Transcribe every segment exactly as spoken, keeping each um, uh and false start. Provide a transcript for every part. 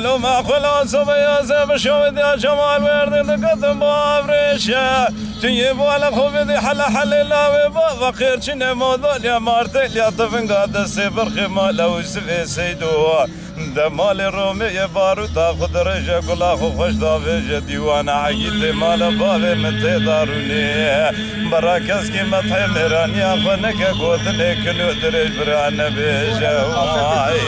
Loma xwe la sobeya ze bi şewê diya Cemal werdê diketin bavrêşe. Tu yê bala xwe bidî hele helê lawê bava qêrçînê modolya martelya tivinga destê birxê mala Ûsifê Seydo. De malê Romê ye barûta xwe dirêje gula xwe xweş davêje dîwana egîtê mala bavê min tê darûnê. Bera keskî methê mêraniya xwe neke gotinê kin û dirêj bira nebêje. Vay.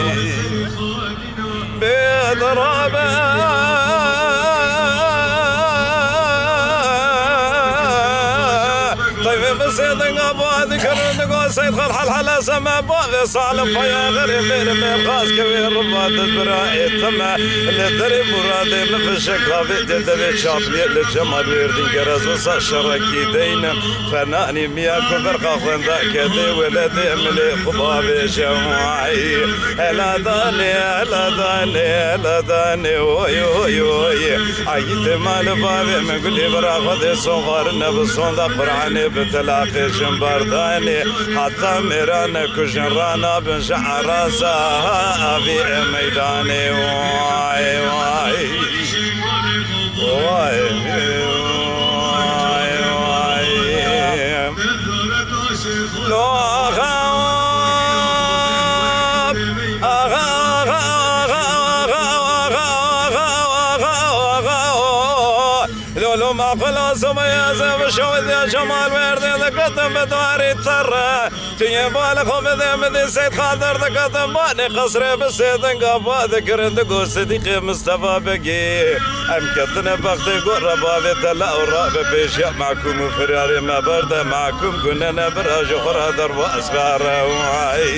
Bêdirabe. Teyvê min sê dinga badi kirin digo Seyd Xal hel hele seme bavê salim paya xerê mêrê mêrxas kewê riva dil bira êtime. Li derê muradê min fişek havê dê devê çapliyê li Cemal Wêrdîn gerezo sa şerekî deynim. Fenanî miya ku berxa xwenda kedê weledê milê xwe bavêje. Ay, hela danê, hela danê, hela danê, oy, oy, oy. Ayîtê mal bavê min gulê bira xwe dê soxarine bi sonda Qur'anê bi telaqê jin berdanê. Heta mêrane ku jin rana bin ji erasa avî e meydanê. Oy, oy. Vay, vay, vay. Lo, axa, axa, lo, lo, maqula sobeya ze bi şewê diya Cemal werdê diketin bi darê terre. Tu yê bala xwe bide min dê Seyd Xal derdiketin banê qesrê bi sê dinga ba dikirin digo Sidîqê Mistefa Begî. Em ketine bextê gora bavê te la û rabe pêşiya mahkûm û firarê me berde mahkûm gune ne bira ji xwe ra derbas be re. Ay,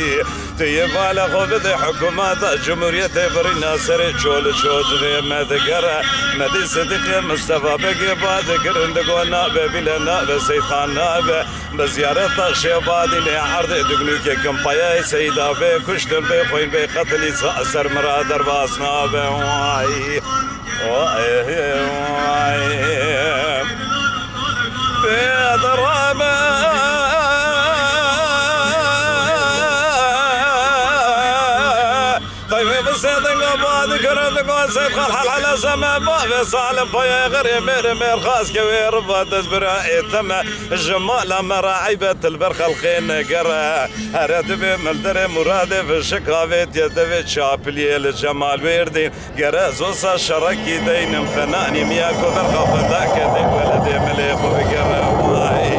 tu yê bala xwe bide hikûmeta Cumhuriyetê birîna serê çol û çocixê me digere. Me dê Sidîqê Mistefa Begê ba dikirin digo nabe bîle nabe Seyd Xal nabe. Bi ziyareta Şêbadînê erdê dignûkê kim payayê Seyda bê kuştin bê xwîn bê qetilî sa ser min ra derbas nabe. Way, way, way. Bê dirabe. Qeyvê bi sê dinga ba dikirin digo Seyd Xal hel hele seme bavê salim payê xerê mêrê mêrxas kewê riva dest bira êtime. Ji mala me re eybe til ber xelqê negere. Here dibê milderê muradê fişik avêtiye devê çapiliyê li Cemal Wêrdîn. Gere zosa şerekî deynim fenanî miya ku berxa xwe dake dê weledê milê xwe bigere. Vay.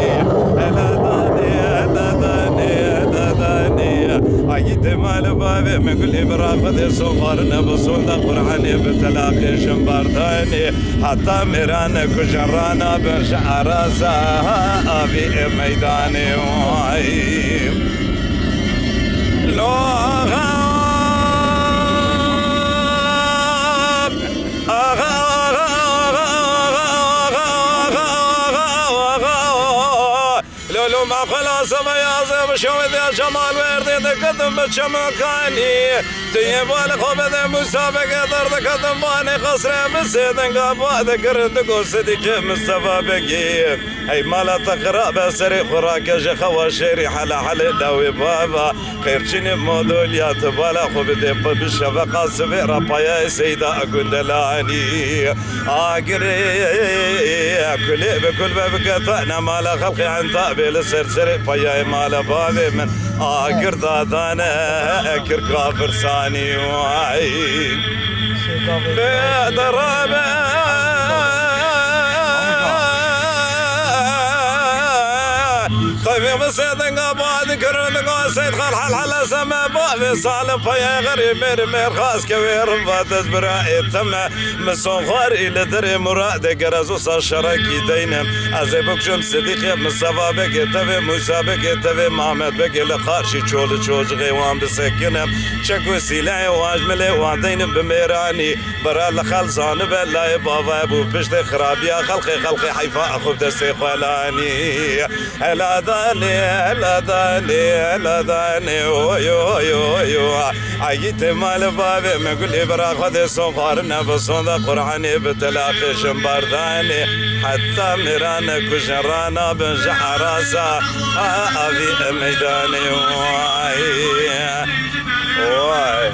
Hele danê, hele danê, hele danê. Ayî dê mali bavê min gulê bira xwe dê soxarine bi sonda Qur'anê bi telaqê jin berdanê. Heta mêrane ku jin rana bin ji erasa avî ê meydanê. Ay. Lo, axa, axa, axa. Lo, lo, maqula sobeya ze bi şewê diya Cemal werdê diketin bi çemekanî. Tu yê bala xwe bide Mûsa Begê derdiketin banê qesrê bi sê dinga ba dikirin digo Sidîqê Mistefa Begî. Hey mala te xirab e serê xwe rake ji xewa şêrî hele hele dawê bava. Qêrçînê modolya tu bala xwe bide bi şeveqa sivê re payayê Seyda Gundelanî. Agirê kulê bi kul be biketane mala xelqê entabê li ser serê payayê mala bavê min. Agir dadane kirka firsanî way. Bê derabe. Qevê min sê dinga ba dikirin digo Seyd Xal hel hele seme bavê salim payê xerê mêr mêrxas kewê riva dest bira êtime. Min soxarî li derê muradê gerezo sa şerekî deynim. Ez ê bikujim Sidîqê Mistefa Begê tevê Mûsa Begê tevê Mamed Begê li qarşî çol û çocixê wan bisekinim. Çek û sîlehê wan ji milê wan deynim bi mêranî. Bira li xel zanibe layê bava bû piştê xirabiya xelqê xelqê heyfa xwe bi destê xwe lanî. Hela danê, hela danê, hela danê, oy, oy, oy, oy. Ayî tê mali bavê min gulê bira xwe dê soxarine bi sonda Qur'anê bi telaqê jin berdanê. Heta mêrane ku jin rana bin ji erasa avî e meydanê. Oy, oy.